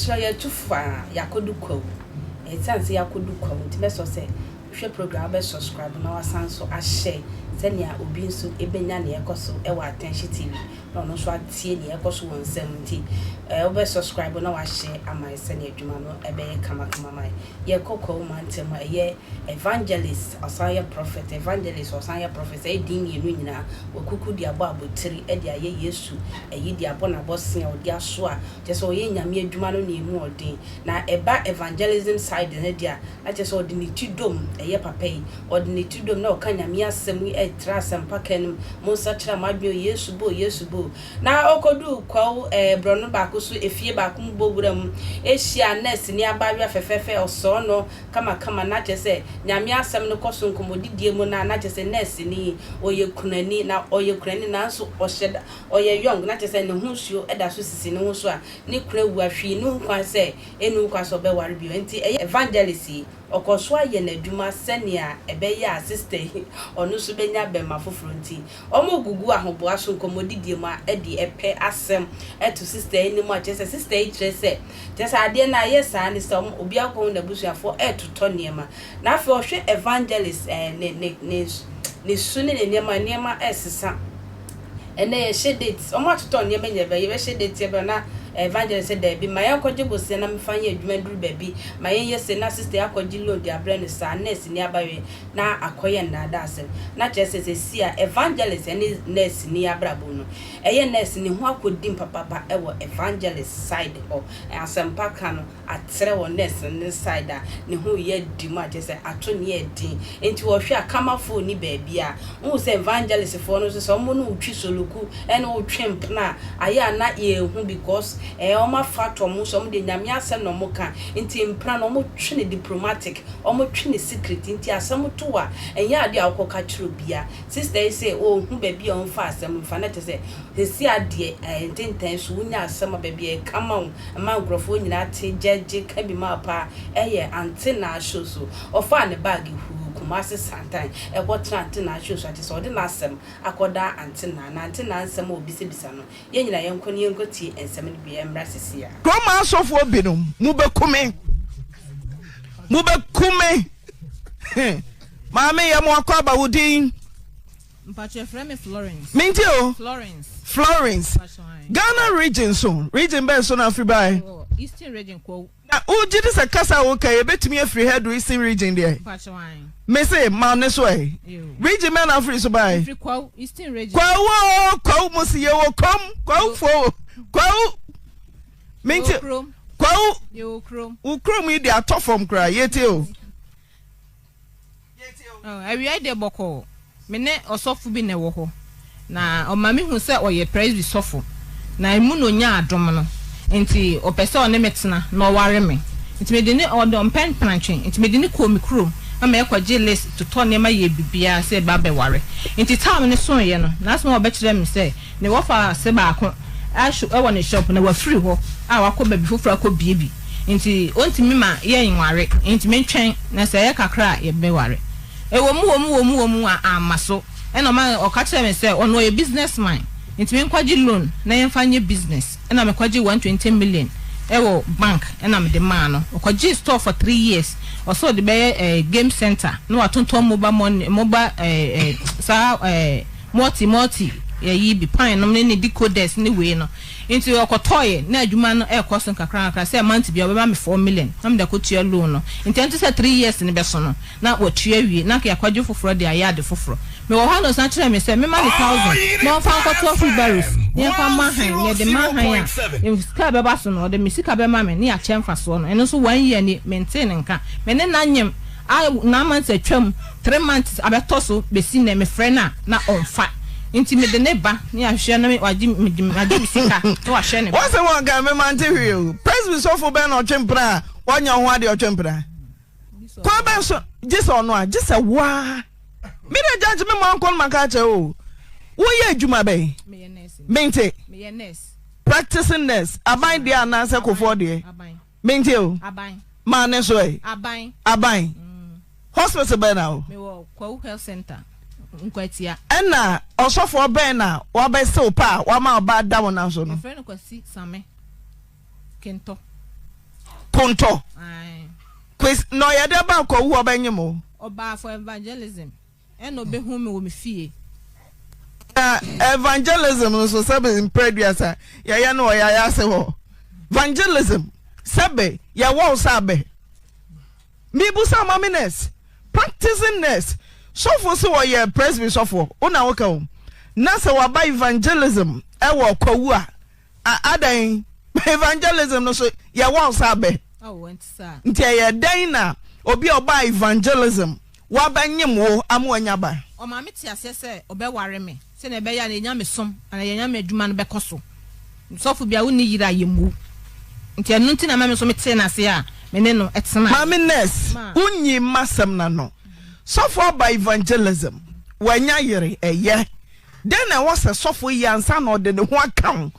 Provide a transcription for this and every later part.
Mesrɛ wo yɛatu fo a yɛakɔdu kwawu. Ɛsiane sɛ yɛakɔdu kwawu nti mɛsrɛ sɛ wohwɛ program a wobɛ subscribe na wasan nso ahyɛ sɛnea obi nso ɛbɛnya nea ɛkɔ so ɛwɔ Attention TV na ɔno nso atie nea ɛkɔ so wɔ nsɛm nti wobɛ subscribe na wahyɛ ama yɛ sɛnea adwuma no ɛbɛyɛ kamakama ma yɛ. Yɛkɔ kwawu mantam a ɛyɛ evangelist ɔsan yɛ prophet, evangelist ɔsan yɛ prophet, saa edin mmienu nyinaa wakuku de abɔ abotiri de ayɛ Yesu ayi de abɔ n'abɔse a ɔde asoa kyerɛ sɛ ɔyɛ Nyame adwuma no na emu ɔden. Na ɛba evangelism side no deɛ a, na kyerɛ sɛ ɔde ne ti dom, ɛyɛ papa yi, ɔde ne ti dom na ɔka Nyame asɛm yi ɛtra asɛmpa ka no mu, monsakyera mo adwene o, Yesu ba o, Yesu ba o. Na ɔkɔduu kwawu ɛɛ borɔno baako so, efie baako mu bɔ wura mu, hyiaa nɛɛseni abaayewa fɛfɛɛfɛ, ɔsɔɔ no kamakama, na kyerɛ sɛ Nyame asɛm no kɔ so nkɔmmɔdidie mu no a, na kyerɛ sɛ nɛɛseni yi, ɔyɛ kunani, na ɔyɛ kunani nanso ɔhyɛ da, Ɔyɛ young na kyerɛ sɛ ne ho nsuo da so sisi ne ho so a ne kunu awu a hwee nni ho kwan sɛ ɛnni ho kwan sɛ ɔbɛware bio. Nti ɛyɛ evangelist yi ɔkɔ so ayɛ n'adwuma sɛnea ɛbɛyɛ a sister yi ɔno nso bɛnya bɛma foforɔ nti wɔn gugu ahoboa so nkɔmmɔdidie mu a ɛde ɛpɛ asɛm to sister yi anim a kyerɛ sɛ sister yi kyerɛ sɛ kyerɛ sɛ adeɛ no ayɛ saa ne sɛ wɔn obiara kɔhu n'abusuafoɔ ɛretotɔ nneɛma na afei ɔhwɛ evangelist ɛɛ ne ne ne ne su ne ne nneɛma nneɛma ɛresesa. Ɛnɛ yɛhyɛ date, wɔn atotɔ nneɛma nyinaa bɛ, yɛbɛhyɛ date yɛbɛ na evangelist sɛ daabi ma yɛnkɔgye bosea na mefa nyɛ adwuma nduru baabi, ma yɛnyɛ sei na sister yi akɔgye loan de abrɛ no saa, nurse ni abayewa yi na akɔyɛ nnaadaa asɛm. Na kyerɛ sɛ seesei a evangelist ne nurse ni abrabɔ mu no, ɛyɛ nurse ne ho akɔdim papapa wɔ evangelist side hɔ, asɛmpa ka no atrɛ wɔ nurse no side a ne ho reyɛ adi mu a kyerɛ sɛ ato ne yɛ den nti wɔhwɛ a kamafoɔ nni baabi a wohu sɛ evangelist foɔ no nso sɛ wɔn ne wo twi soloku ɛne wo twe mpena a ayɛ a na yɛnhu because ɛɛ wɔn afa ato wɔn so wɔn deɛ Nyame asɛm na wɔn ka nti mpena no wɔn twe no diplomatic wɔn twe no secret nti asɛm to wo a ɛnyɛ adeɛ a wokɔ ka kyerɛ obia sister yi sɛ ɔnhu baabi a ɔmfa asɛm mfa na kyerɛ sɛ sɛsi adeɛ ɛɛ ntentɛn so wonya asɛm a baabi a ɛka ma wo ma nkurɔfoɔ nyinaa te gyɛgye ka bi ma paa ɛyɛ ante naa show so ɔfaa ne bag huu Kumasi santan ɛkɔ tena ante naa show so akyɛ sɛ ɔde n'asɛm akɔdaa ante naa na ante naa nsɛm a ɔbisabisa no yɛn nyinaa yɛnkɔ na yɛnkɔ tie nsɛm no bi ɛmmra sisi a. Kurom asɔfoɔ binom, mobɛku me. Mobɛku me. Maame, yɛ mo akwaaba, wo din? Mpakyɛ frɛ me Florence. Mente o. Florence. Florence. Ghana region so. Region bɛn so na afiri bae? Eastern region Kwawu. Na wogye di sɛ kasa a woka yi ebetumi afiri ha du Eastern region deɛ? Mpakyɛ wan. Me se ma ne so ɛ. Region bɛn na afiri so bae? Mfiri Kwawu, Eastern region. Kwawu o, Kwawu mo si yɛwɔ kom, Kwawufoɔ o, Kwawu. Mente Kwawu. Yɛwɔ kurom. Wo kurom yi de atɔ fam koraa, yɛtie o. Awia yi deɛ bɔkɔɔ, me ne ɔsɔfo bi na ɛwɔ hɔ, na ɔma me hu sɛ ɔyɛ Presby sɔfo, na emu na ɔnyaa adom no, nti ɔpɛ sɛ ɔne me tena na ɔware me. Nti mede ne, ɔde ɔmpɛ mpenatwe, nti mede no kɔɔ me kurom ma yɛkɔgyee list, totɔɔ nneɛma yɛɛ biribiara sɛ yɛba abɛware. Nti time no soeɛ no, n'asɛm a ɔbɛkyerɛɛ me sɛ, Ne wɔfa ase baako ahye wɔ ne shop na wafiri hɔ a wakɔ baabi foforɔ akɔ bie bi nti ɔntumi ma yɛn nware nti mentwɛn na sɛ ɛyɛ kakra a yɛbɛware. Ɛwɔ mu wɔ mu wɔ mu wɔ mu a amma so ɛna ɔma ɔka kyerɛɛ me sɛ ɔno ɔyɛ business man nti menkɔgye loan na yɛmfa nyɛ business ɛna mekɔgyee 120 million ɛwɔ bank ɛna mede maa no ɔkɔgyee store for 3 years ɔsɛ ɔde bɛyɛ ɛɛ game center na watontɔn mobile money mobile ɛɛ ɛɛ saa ɛɛ Multi multi ayi bi pan nom ne ne decoders ne wei no nti ɔkɔtɔeɛ na adwuma no ɛrekɔ so nkakra nkakra sɛ month biara ɔbɛma me 4 million na mede akɔtua loan no nti ɛnto sɛ 3 years no bɛso no na watua awie na anka yɛakɔgye foforɔ de ayɛ ade foforɔ. Mewɔ hɔ a na ɔsan kyerɛɛ me sɛ memma no 1000 na ɔmfa nkɔtoa wheelbarrows na yɛmfa mma han na yɛde ma han a sika a ɛbɛba so no ɔde me sika bɛma me ne yɛakyɛ mfasoɔ no ɛno nso one year ni mentee ne nka me ne no anyem a 9 months atwam 3 months abɛtɔ so bɛsi nnɛ mefrɛ no a na ɔmfa nti mede ne ba ne ahwehwɛ no wagye mede magye me sika na wahwɛ ne ba. Wɔse wɔn kan me mante hwee o. Presby sɔfo bɛn na ɔtwe mpena a wanya ho adeɛ ɔtwe mpena? Kwan bɛn so gye sɛ ɔno a gye sɛ woa. Me de judge me mo ankɔ no maka akyerɛ o. Woyɛ adwuma bɛn? Mente. Practicing nurse aban deɛ anaasɛ kofoɔ deɛ? Mente o. Maa ne so ɛ. Aban. Hospital bɛn na wo? Mewɔ Kwawu Health Center, Nkwatia. Ɛna ɔsɔfoɔ bɛn na wabɛsew pa a wama ɔba da wo nan so no? Yɛfrɛ no Kwasi Same Kentɔ. Kontɔ. Kwesi, na ɔyɛ dɛ ba Kwawu hɔ bɛnyem wo? Ɔbaa for evangelism ɛna ɔbɛhu me wɔ me fie. Na evangelism no so sɛbe mprɛ aduasa yɛyɛ no wɔ yɛayɛ ase hɔ. Evangelism sɛbe yɛwɔ wo sɛ abɛ. Mebusa ma me nurse, practicing nurse, sɔfo se ɔyɛ presby sɔfoɔ, wo na woka o. Na sɛ waba evangelism ɛwɔ Kwawu a, Adɛn? Evangelism no so yɛwɔ wo sɛ abɛ. Nti ɛyɛ dɛn na obi a ɔbaa evangelism wabɛnyem wo ama wanya ba? Ɔma me te aseɛ sɛ ɔbɛware me sɛnea ɛbɛyɛ a yɛn nyamesom anaa yɛn nyame adwuma no bɛkɔ so. Sɔfo biara wonni yere a yɛmmu. Nti ɛno nti na ɛma me nso metee no ase a me ne no tenaeɛ. Maame nurse, wonyi m'asɛm no ano. Sɔfo aba evangelism, wanya yere, ɛyɛ. Dɛn na ɛwɔ sɛ sɔfo yɛ ansa na ɔde ne ho aka wo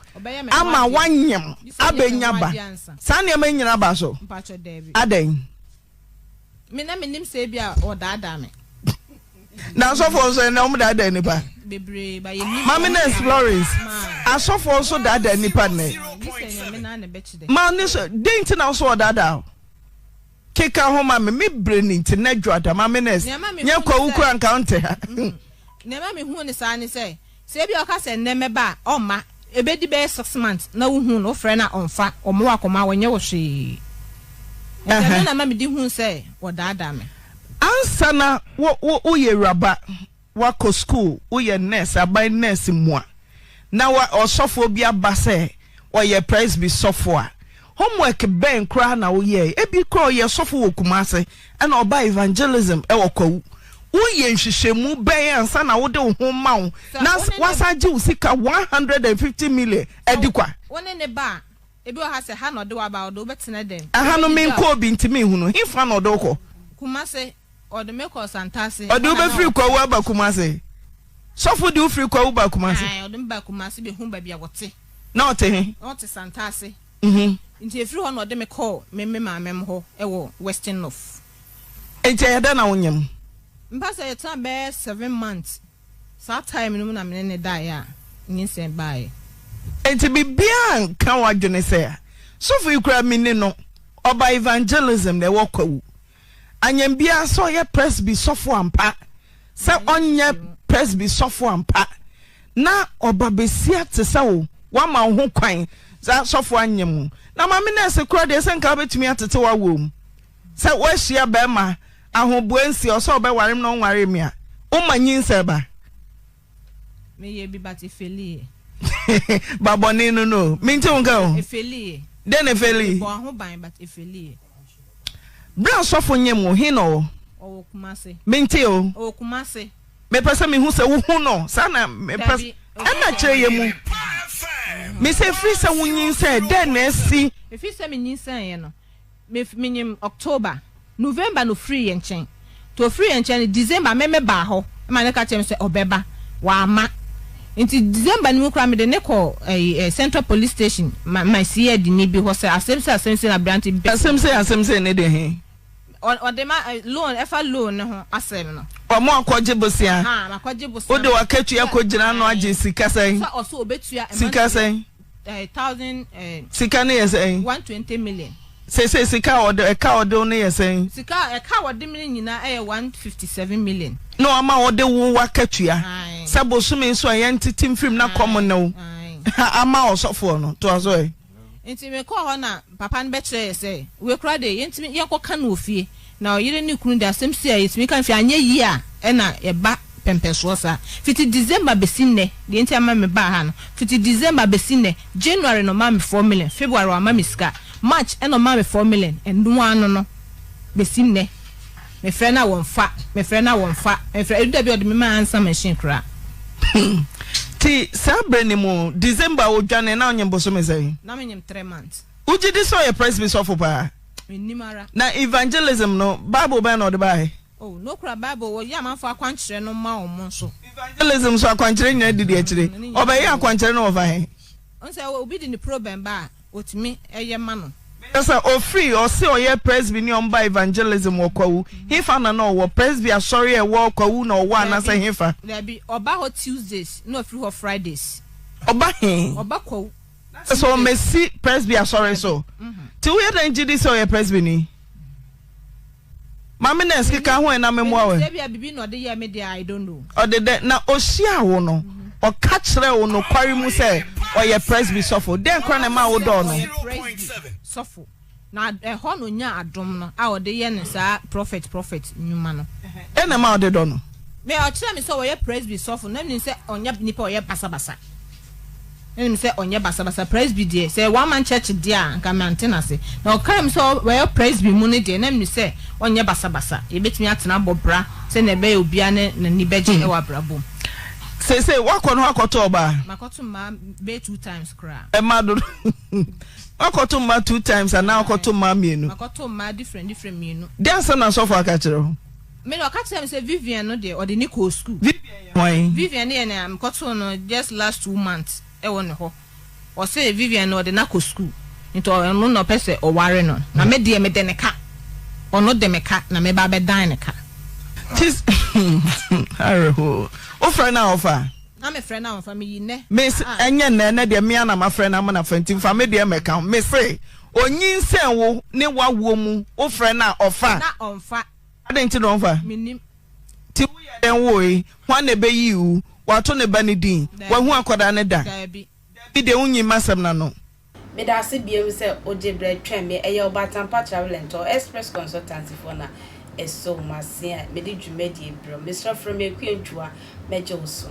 ama woanyem abɛnya ba? Saa nneɛma yi nyinaa ba so? Adɛn? Me na menim sɛ ebi a ɔdaadaa me. Na asɔfoɔ nso ɛnɛ wɔn daadaa nipa. Bebree ba yɛ nim. Maame Nurse Florence, asɔfoɔ nso daadaa nipa nnɛ. Ma ne so, den ti na nso ɔdaadaa o? Keka ho ma me, me bere ni nti nɛ dwoada ma me nurse nyɛ kwawu kura nka wonte ha. Nea ɛma mehu no saa ne sɛ, sɛ ebia ɔka sɛ nnɛ mɛba a, ɔmma. Ebedi bɛyɛ 6 months na wuhu no, wofrɛ no a ɔmfa, ɔmmɔ wo akɔma, ɔnyɛ wo hwee. Nti ɛno na ɛma mede hu sɛ wɔdaadaa me. Ansa na wo wo woyɛ awuraba, Woakɔ sukuu, woyɛ nurse, aban nurse mua, na wa ɔsɔfoɔ bi aba sɛ ɔyɛ presby sɔfo a, homework bɛn koraa na woyɛe? Ebi koraa ɔyɛ sɔfo wɔ Kumase ɛna ɔba evangelism ɛwɔ Kwawu. Woyɛ nhwehwɛmu bɛn ansa na wode wo ho ma wo Sɛ na wo ne ne wasan agye wo sika 150 million Sɛ adi kwa? wo ne ne ba a, ebi wɔ ha sɛ ha na ɔde wo aba a, ɔde wo bɛtena dɛn? Ɛha no Wobɛdidi a, menkɔɔ bi nti menhunu. Hefa na ɔde wo kɔ? Kumase, Ɔde me kɔɔ Santase. Ɔde wo Ɛhɔ na na bɛfiri ɔte. Kwawu aba Kumase? Sɔfo de wo firi Kwawu ba Kumase? Ae, ɔde me baa Kumase bɛhuu baabi a wɔte. Na ɔte he? Na ɔte Santase. Mhm. Nti ɛfiri hɔ na ɔde me kɔɔ me me maame hɔ wɔ Western North. Nti ɛyɛ dɛn na wonyem? Mpa sɛ yɛtenaa bɛyɛ 7 months. Saa time no mu na me ne no daeɛ a nyinsɛn baeɛ. Enti biribiara nka w'adwene sɛ, Sɔfo yi koraa menni no, ɔba evangelism na ɛwɔ Kwawu. Anyɛ biara sɛ ɔyɛ Presby sɔfo ampa, sɛ ɔnyɛ Presby sɔfo ampa, na ɔba besia te sɛ wo, wama wo ho kwan sɛ sɔfo anyɛ mu. Na maame nɛɛse koraa deɛ sɛ nka wobɛtumi atete w'awoɔ mu. Sɛ woahyia bɛrima ahoboa nsi ɔsɛ ɔbɛware me na ɔnware me a, woma nyinsɛn ba. Meyɛ bi but efeliiɛ. Ba bɔne no no. Mente wo nka o. Efeliiɛ. Dɛn na efeli? Mebɔɔ ho ban but efeliiɛ. Bere a sɔfo nyem wo, he na ɔwɔ? Ɔwɔ Kumase. Mente o. Ɔwɔ Kumase. Mepɛ sɛ mehu sɛ wohu no. Saa na mepɛ. Dabi. Ɛna kyerɛ yɛ mu. Mesɛ efiri sɛ wonyinsɛn, dɛn na asi? Efiri sɛ menyinsɛneeɛ no, Me menyim October, November na ofirii yɛn nkyɛn. Ntsi ofirii yɛn nkyɛn no, December me mebaa hɔ ma no ka kyerɛɛ me sɛ ɔbɛba, ɔamma. Ntsi December no mu koraa mede no kɔɔ ɛyi ɛ Central Police Station ma ma CID ni bi hɔ sɛ asɛm sei asɛm sei na aberante bi pɛ sɛ Asɛm sei asɛm sei ne deɛ he? Ɔ ɔde ma ɛ loan ɛfa loan no ho asɛm no. Ɔmo akɔgye bosea. Ahaa makɔgye bosea Wode ma w'akatua sɛ kɔgyina ano ae agye sika sɛn? sɛ ɔse obetua Sika monthly sɛn? Eh, thousand eh. Sika no yɛ sɛn? 120 million. Seesei sika a ɔde ɛka a ɔde wo no yɛ sɛn? Sika a ɛka a wɔde me no nyinaa ɛyɛ 157 million. Na wama wɔde wo w'akatua Ae. sɛ bosome nso a yɛntete mfirim na kɔm ne wo Ae. ama ɔsɔfoɔ no. Toa so ɛ. Nti mekɔɔ hɔ na papa no bɛkyerɛɛ yɛ sɛ wei koraa deɛ yɛntumi yɛnkɔka no wɔ fie. Na ɔyere ne kunu de asɛm si a yɛtumi ka no fie anyɛ yie a ɛna yɛba pɛmpɛnsoɔ saa. Fiti December bɛsi nnɛ, deɛ nti a ama mebaa ha no, fiti December bɛsi nnɛ, January na ɔmaa me 4 million, February wamma me sika, March ɛna ɔmaa me 4 million, ɛno ara no no bɛsi nnɛ. Mefrɛ no a wɔmfa, mefrɛ no a wɔmfa, mefrɛ, ɛdu da bi a ɔde me maa answer machine koraa. Nti saa berɛ no mu, December ɔdwane na wonyem bosome sɛn? Na menyem 3 months. Wogye di sɛ ɔyɛ Presby sɔfo paa? Mennim ara. Na evangelism no, Bible bɛn na ɔde bae? Oh, no kura Bible, wɔyɛ amanfoɔ akwankyerɛ no ma wɔn nso. Evangelism nso akwankyerɛ nyinaa didi akyire. Ɔbɛyɛ akwankyerɛ no wɔfa he? Wohu sɛ obi de ne problem ba a, ɔtumi yɛ ma no. Kyerɛ sɛ ɔfiri, ɔse ɔyɛ Presby ne ɔmba evangelism wɔ Kwawu. Hefa na na ɔwɔ? Presby asɔre a ɛwɔ Kwawu na ɔwɔ anaasɛ Daabi, hefa? daabi, ɔba hɔ Tuesdays na ɔfiri hɔ Fridays. Ɔba he? Ɔba Kwawu. Na sɛ ɔmmɛsi Presby asɔre so? Nti woyɛ dɛn gye di sɛ ɔyɛ Presbyni? Maame nurse keka ho ɛ na memmoa wo ɛ. Menim sɛ ebia biribi na ɔde yɛɛ me deɛ a, I don't know. Ɔde dɛn? Na ɔhyiaa wo no, ɔka kyerɛɛ wo nokware mu sɛ ɔyɛ Presby sɔfo? Dɛn koraa na ɛmaa wodɔɔ no? Ɔyɛ Presby sɔfo. Na ɛhɔ na ɔnyaa adom no a ɔde yɛ ne saa prɔfɛt prɔfɛt nnwuma no. Dɛn na ɛma wode dɔ no? Me, ɔkyerɛɛ me sɛ ɔyɛ Presby sɔfo. Na menim sɛ ɔnyɛ nipa a ɔyɛ basabasa. Na menim sɛ ɔnyɛ basabasa. Presby deɛ, sɛ ɛyɛ one man church deɛ a, anka mante no ase. Na ɔkaa me sɛ ɔyɛ Presby mu no deɛ, na menim sɛ ɔnyɛ basabasa. Yɛbɛtumi atena abɔ bra sɛnea ɛbɛyɛ obiara ne n'ani bɛgye wɔ abrabɔ mu. Seesei woakɔ ne hɔ akɔto ɔbaa? Makɔto mmaa bɛyɛ two times koraa. Mmaa dodo. Wakɔto mma two times anaa wakɔto mmaa mmienu? Makɔto mmaa different different mmienu. Deɛ asɛm na sɔfo aka kyerɛ wo? Me deɛ ɔka kyerɛ me sɛ Vivian no deɛ ɔde ne kɔɔ school. Vivian yɛ hwan? Vivian no yɛ nea mekɔtoo no just last 2 months ɛwɔ ne hɔ. Ɔse Vivian no ɔde no akɔ school nti ɔno na ɔpɛ sɛ ɔware no na me deɛ mede ne ka. Ɔno de me ka na meba abɛdan ne ka. Tis awerɛhoɔ. Wofrɛ no a ɔfa? Na me frɛ no a ɔmfa, me yi nnɛ. Me se, ɛnyɛ nnɛ, ɛnnɛ deɛ me ara na mafrɛ no ama no afa nti mfa me deɛ mmɛka ho. Me se, ɔnyinsɛn wo ne w'awoɔ mu, wofrɛ no a ɔfa? Na ɔmfa. Adɛn nti na ɔmfa? Mennim. Nti woyɛ dɛn woe? Hwan na ɛbɛyii wo? Wato ne ba no din? Daabi. Wahu akwadaa no da? Daabi. Daabi deɛ wonyi m'asɛm no ano. Meda ase biom sɛ wogye berɛ twɛn me. Ɛyɛ Ɔbaatanpa Travel and Tour Express Consultancy foɔ na ɛsoo m'ase a mede dwumadie brɛ wo. Mesrɛ frɛ me Akua Ntwuwa mɛgye wo so.